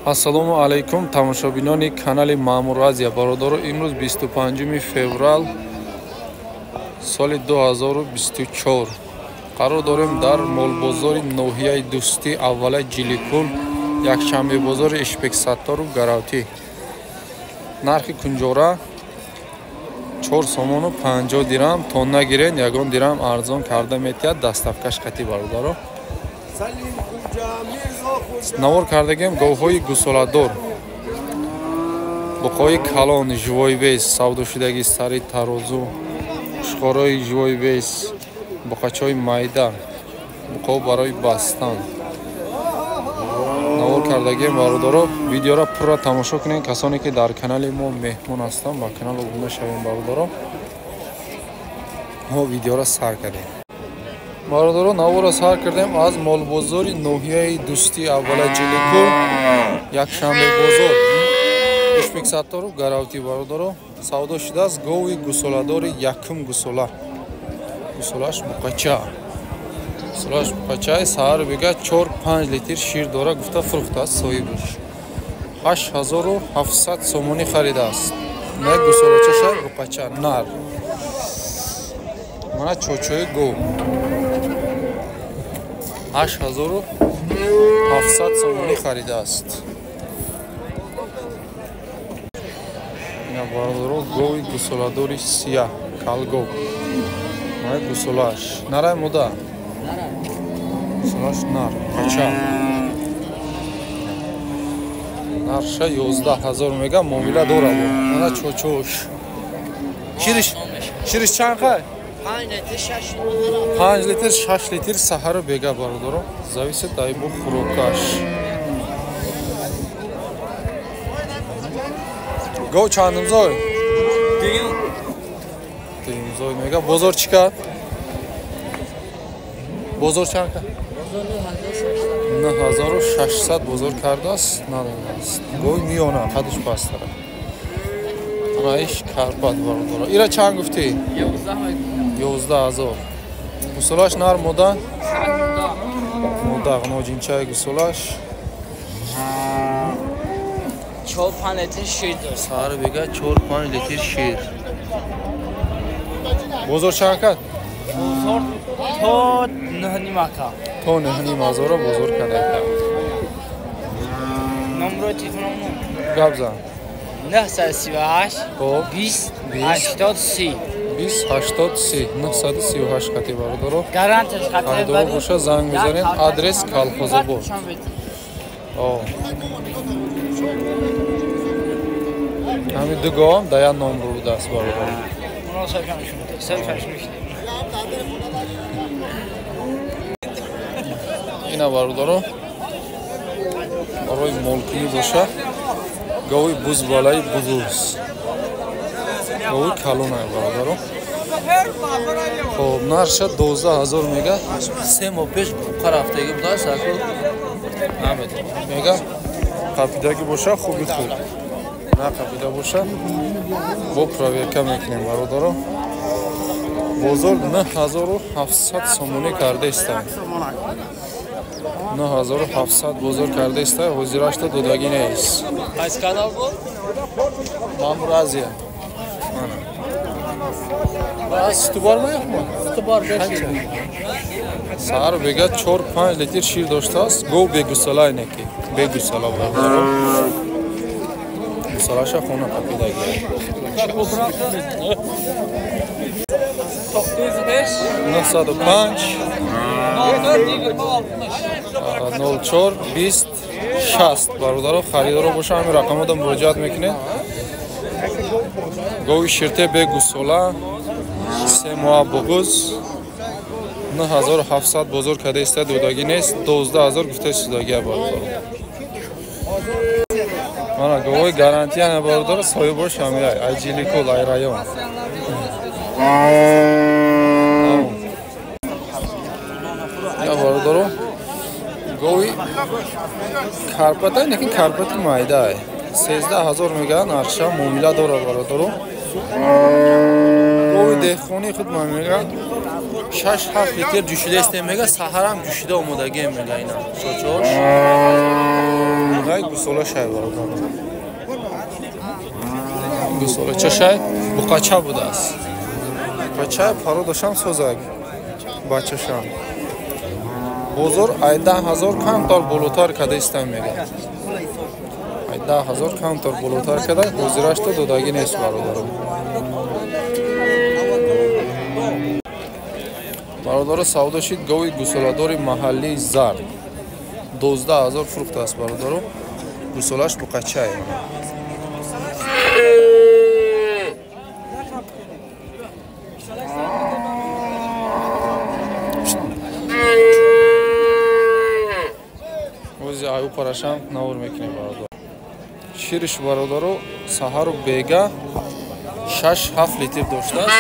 Ассалому алайкум тамошобинони канали Маъмур Азия. Бародаро, имрӯз 25 феврал соли 2024 қарор дорем дар молбозори ноҳияи Дӯстӣ, аввалаи Ҷиликул, якшанбе бозори Ишбексаттору Гаравтӣ. Нархи кунҷора 4 сомону 50 дирам, то нагирен ягон дирам арзон карда метиҳад, доставкаш қатӣ бародаро. Навор кардагем говҳои гусоладор, буқои калон, живой вес, савдошудаги сари тарозу, шухорои живой вес, буқачаҳои майда, буқо барои бастан. Навор кардагем бародаро, видеора пурра тамошо кунед. Касоне ки дар канали мо меҳмон ҳастанд, ба канал обуна шавем бародаро. Мо видеора сар кардем. Бародаро, навора сар кардем аз молбозори ноҳияи Дӯстӣ, аввала Ҷиликул, якшанбе бозор, Ишбексаттору Гаравтӣ. Бародаро, савдо шудааст гови гусоладори якум гусола. Гусолаш буқача. Гусолаш буқачаи саҳар бега 4-5 литр шир дора гуфта фурӯхтааст соҳибаш. 8700 сомонӣ харидааст. На гусолачаша буқача нар. Мана чочои гов. 8700 сомонӣ харидааст. Ина бародаро, гови гусоладори сияҳ, калгов. Мана гусолааш. Нарай мода? Гусолааш нар, қача. Нарша 11000 мега, муомила дорад. Мана чочош. Шириш чанд қай? 5 литр 6 литр саҳару бега бародаро, зависит ай бо хӯрокаш. Гов чандумзой? Дуюмзой мега. Бозор чӣ кард? Бозор чанд кард? 9600 бозор кардааст, надодааст. Гови миёна, қадаш пасттара. Раиш карпат бародаро. Ира чанд гуфтӣ? 11000. Гусолаш нар мода? Мода, ноҷинчаи гусолаш. 4-5 литр шир дошт. Саҳар бега 4-5 литр шир. Бозор чанд кард? Бозор то 9.5 кард. То 9.5 бозор карда. Номро телефонам гап зан. 938 20 83 20 83 938 қати бародаро. Гарантияш қати харидоро боша занг мезанед. Адрес Колхозобод. Ҳамин ду говам дар як ном бурдааст бародаро. Ина бародаро, барои молкунӣ боша гови бузбалаи бузурс, гови калонай бародаро. Хоб, нарша 12000 мега. 3 моҳ пеш буқа рафтагӣ будааст, аку намедонам. Мега қапидагӣ боша хуби хуб, на қапида боша бо проверка мекунем бародаро. Бозор 9700 сомонӣ карда истанд. 9700 бозор карда иста, ҳозирашта додагӣ нест. Қайси канал буд? Маъмур Азия. Мана. Сутубор меяхма? Сутубор 5 литр. Саҳар бега 4-5 литр шир доштааст. Гов бегусола инеки. Бегусола бародаро. Гусолаша хона қапидагӣ. 905 04 20 60 бародаро, харидоро боша ҳамин рақамода муроҷиат мекунед. Гови ширте бегусола, 3 моҳа буғуз, 9700 бозор карда иста, додагӣ нест, 12000 гуфта судагия бародаро. Мана говои гарантия на бародаро, соҳибош ҳамирай, ай Ҷиликул, ай район. Я бародаро, гови карпатай, лекин карпати майдай. 13000 мега нарша, муомила дора бародаро. Гови деҳқони худ ман мега 6-7 литр ҷӯшида истем мега, саҳарам ҷӯшида омодагием мега ина. Чочош. Гусола шай бародаро. Гусола чашай буқача будааст. Бача пародашам созак. Бачашам. Бозор ай 10,000 камтар болотар када истан мегӯяд. Ай 10,000 камтар болотар када ҳозирашто додагӣ нест бародаро. Бародаро савдо шид гови гусоладори маҳаллии зард. 12,000 фурӯхтааст бародаро. Гусолаш буқачае. Ози аю парашам навор мекунем бародаро. Шириш бародаро саҳару бега 6-7 литр доштааст.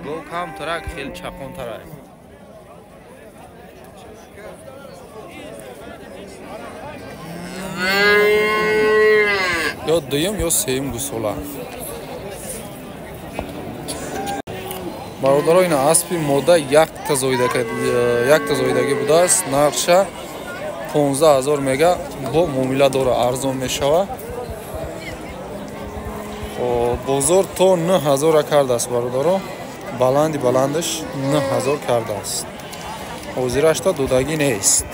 Гов камтарак хеле чақонтарак. Ё дуюм ё сеюм гусола. Бародаро ина аспи мода якта зоидагӣ будааст. Нархша 15,000 мега бо муомила дора, арзон мешава. Бозор то 9,000 кардааст бародаро. Баланди баландаш 9,000 кардааст. Ҳозирашта додагӣ нест.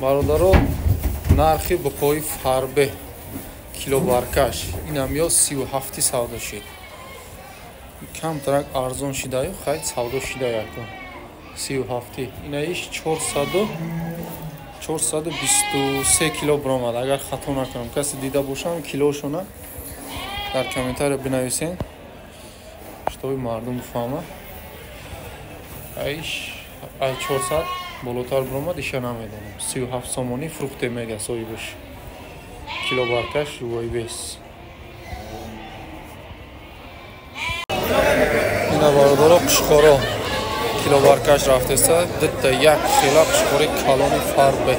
Бародаро нархи буқои фарбе килобаркаш инам ё 37 савдо шид. Камтарак арзон шидаю, хай савдо шида яку. 37. Инаиш 423 кило баромад. Агар хато накунам, касе дида бошам килошона дар комментария бинависен, чтобы мардум бифаҳмад. Айш ай 400 болотар баромад, иша намедонам. 37 сомонӣ фурӯхте мега соҳибаш. Килобаркаш войбес. Ина бародаро қушқоро килобаркаш рафтеса, дитта як хела қушқори калони фарбе.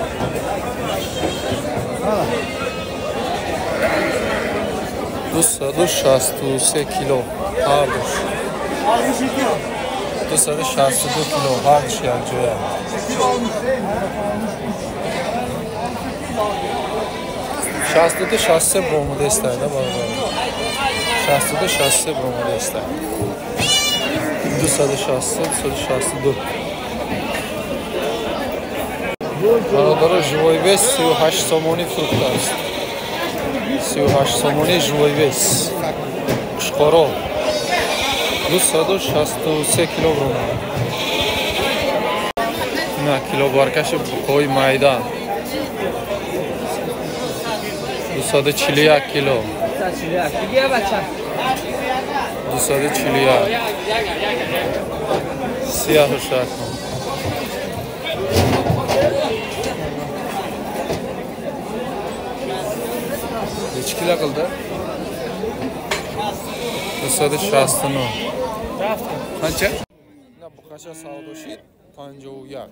263 кило ҳардуш. 262 кило ҳардуш якҷоя. 62-63 бромудестай да бародаро. 62-63 бромудестай. 263, 262. Бародаро живой вес 38 сомонӣ фурӯхтааст. 38 сомонӣ живой вес. Қушқоро 263 кило бромад. На килобаркаши буқои майда 241 кило. 241. Сияҳу шакл. Nechi kilo qildi? 269. Qancha? Ина буқаша савдо шид 51.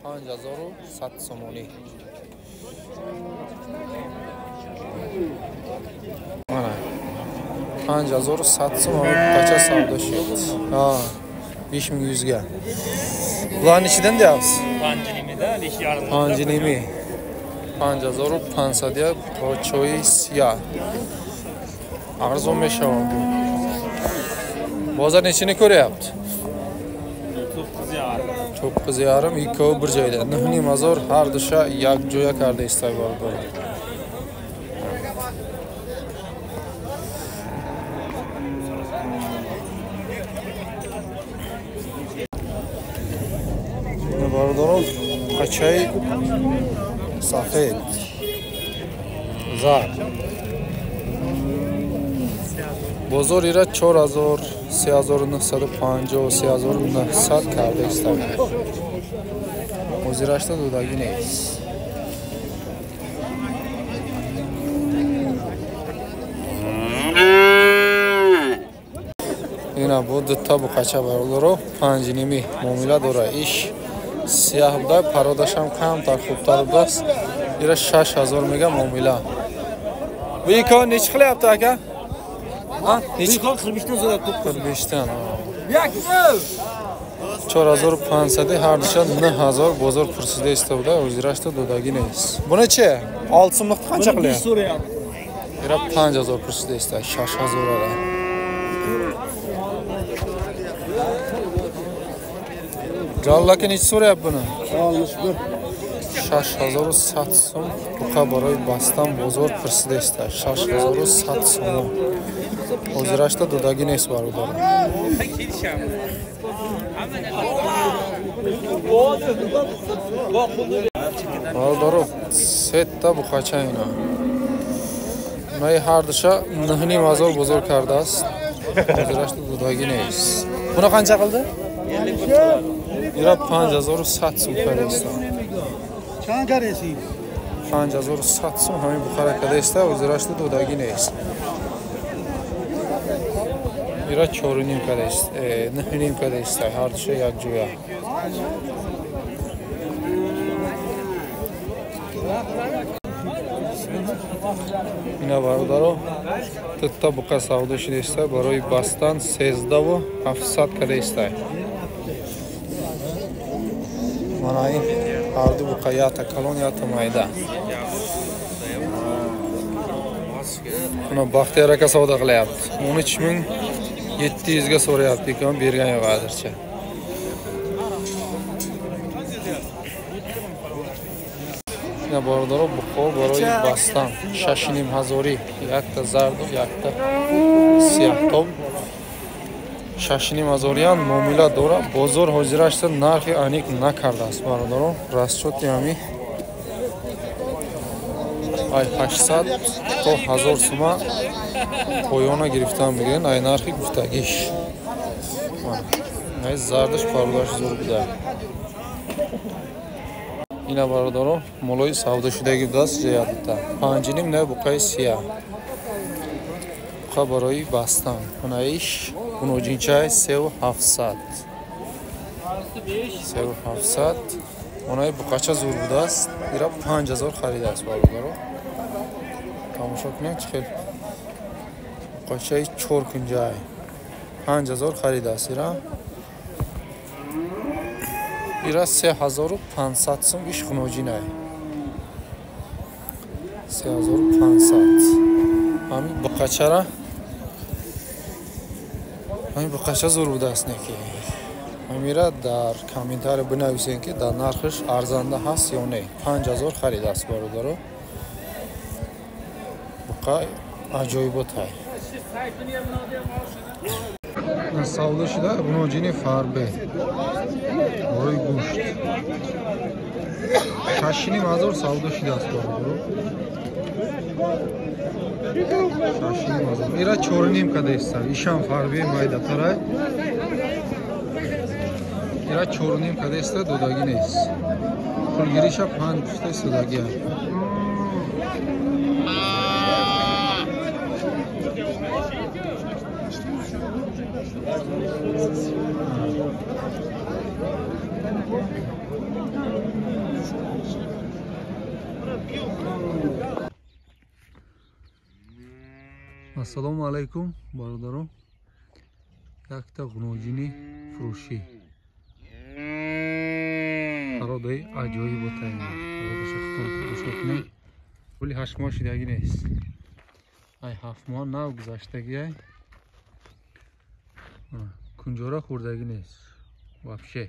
5100 сомонӣ. Mana 5100 сомонӣ буқаcha савдо шид. Ha, 5100 ga. Bularni ichidan deyapsiz? 5.5 da, 5.5. 5.5. 5500 ya qochoyi siya. Arzon mешавад. Bozor nechini ko'ryapti? 9.5, ikkovi bir joyda. 9.5 har dusha як joya karda istak barodar. Бародарон, қачаи сафед зард. Бозор ира 4000, 3950, 3900 карда истак. Ҳозирашта додагӣ нест. Ина бу дутта буқача бародаро 5.5 муомила дора. Иш сияҳ буда, пародашам камтар хубтар будааст. Ира 6000 мега муомила. Бу ико нечи qilyapti aka? Nechi? 45 so'rab 45dan. 4500 har dusha 9000 bozor pursida istavda o'zirashda dodagi next. Buni-chi? 6 so'mlik qancha qilyapti? So'rayapti. Ira 5000 pursida ista 6000 ora. Jalol aka nechi so'rayapti buni? 61. 6100 so'm buqa baroi бастан бозор пурсида иста 6100 сом. Ҳозирашда додагӣ нест бародарон. Бародаро сетта буқача ина. Инаи ҳардуша 9500 бозор кардааст. Ҳозирашда додагӣ нест. Буна қанча қилди? Ира 5100 сом кардаиста. Чанд кардаси? 5100 сом ҳамин буқара кардаиста, ҳозирашда додагӣ нест. Ира 4.5 кардаист, 9.5 кардаиста, ҳардуша якҷоя. Ина бародаро, титта буқа савдо шудаиста, барои бастан 13700 кардаиста. Мана ин ҳарду буқа ята калон, ята майда. Buni Baxtiyor aka savdo qilyapti. 13700 ga so'rayapti ekan, bergan yo'q hozircha. Ina бародаро, буқо барои бастан 6500, якта зарду, якта сияҳтоб. 6500 ям муомила дора. Бозор ҳозирашда нархи аниқ накардааст бародаро. Расчоти ҳами ай 800 то 1000 сума поёна гирифтан бигирен, ай нархи гуфтагиш. Ай зардаш парвараш зур буда. Ина бародаро, молои савдошудаги будааст ҷаядта. 5.5 на буқаи сияҳ. Буқа барои бастан. Ҳунаиш гуноҷинчаи 3700. 3700. Онаи буқача зур будааст. Ира 5000 харидааст бародаро. Тамошо кунед чӣ хел буқачаи 4 кунҷай. 5000 харидааст ира. Ира 3500 сум иш хуноҷинай. 3500. Ҳамин буқачара, ҳамин буқача зур будааст неки. Ҳамира дар комментария бинависем ки дар нархиш арзанда ҳаст ё не. 5000 харидааст бародаро. Буқа аҷоиботай. Савдо шуда гуноҷини фарбе барои гӯшт. 6500 савдо шудааст бародаро. 6500. Ира 4.5 кадаиста. Ишам фарбе майдатарай. Ира 4.5 кадаиста, додагӣ нест. Пулгириша 5 гуфта истодагия. Ассалому алайкум бародарон. Якта гуноҷини фурӯшӣ. Пародаи аҷоиботайна. Пародаша хутон тамошо кунед. Пули 8 моҳ шидагӣ нест. Ай 7 моҳ нав гузаштагиай. Кунҷора хӯрдагӣ нест. Вообще.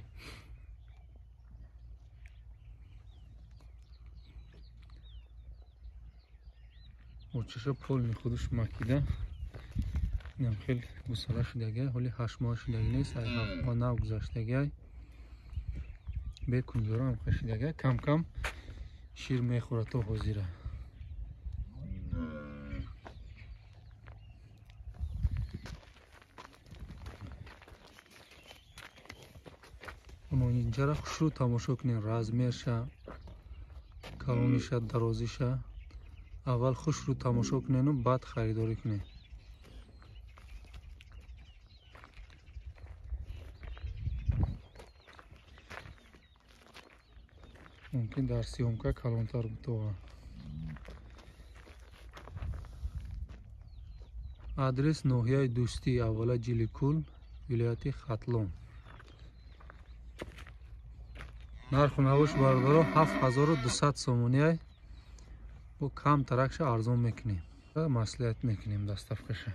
Очаша полни худаш макида. Инам хел гусала шудагиай. Ҳоли 8 моҳ шудагӣ нест. Ай 7 моҳ нав гузаштагиай. Бе кунҷора ҳам шудагиай. Кам-кам шир мехӯрад то ҳозира. Инҷара хушрӯ тамошо кунед. Размерша, калониша, дарозиша. Аввал хушрӯ тамошо кунену баъд харидорӣ кунед. Мумкин дар съёмка калонтар бутова. Адрес ноҳияи Дӯстӣ, аввала Ҷиликул, вилояти Хатлон. Нарху навош бародаро 7200 сомонӣ. Бо кам таракша арзон мекунем. Маслиҳат мекунем доставкаша.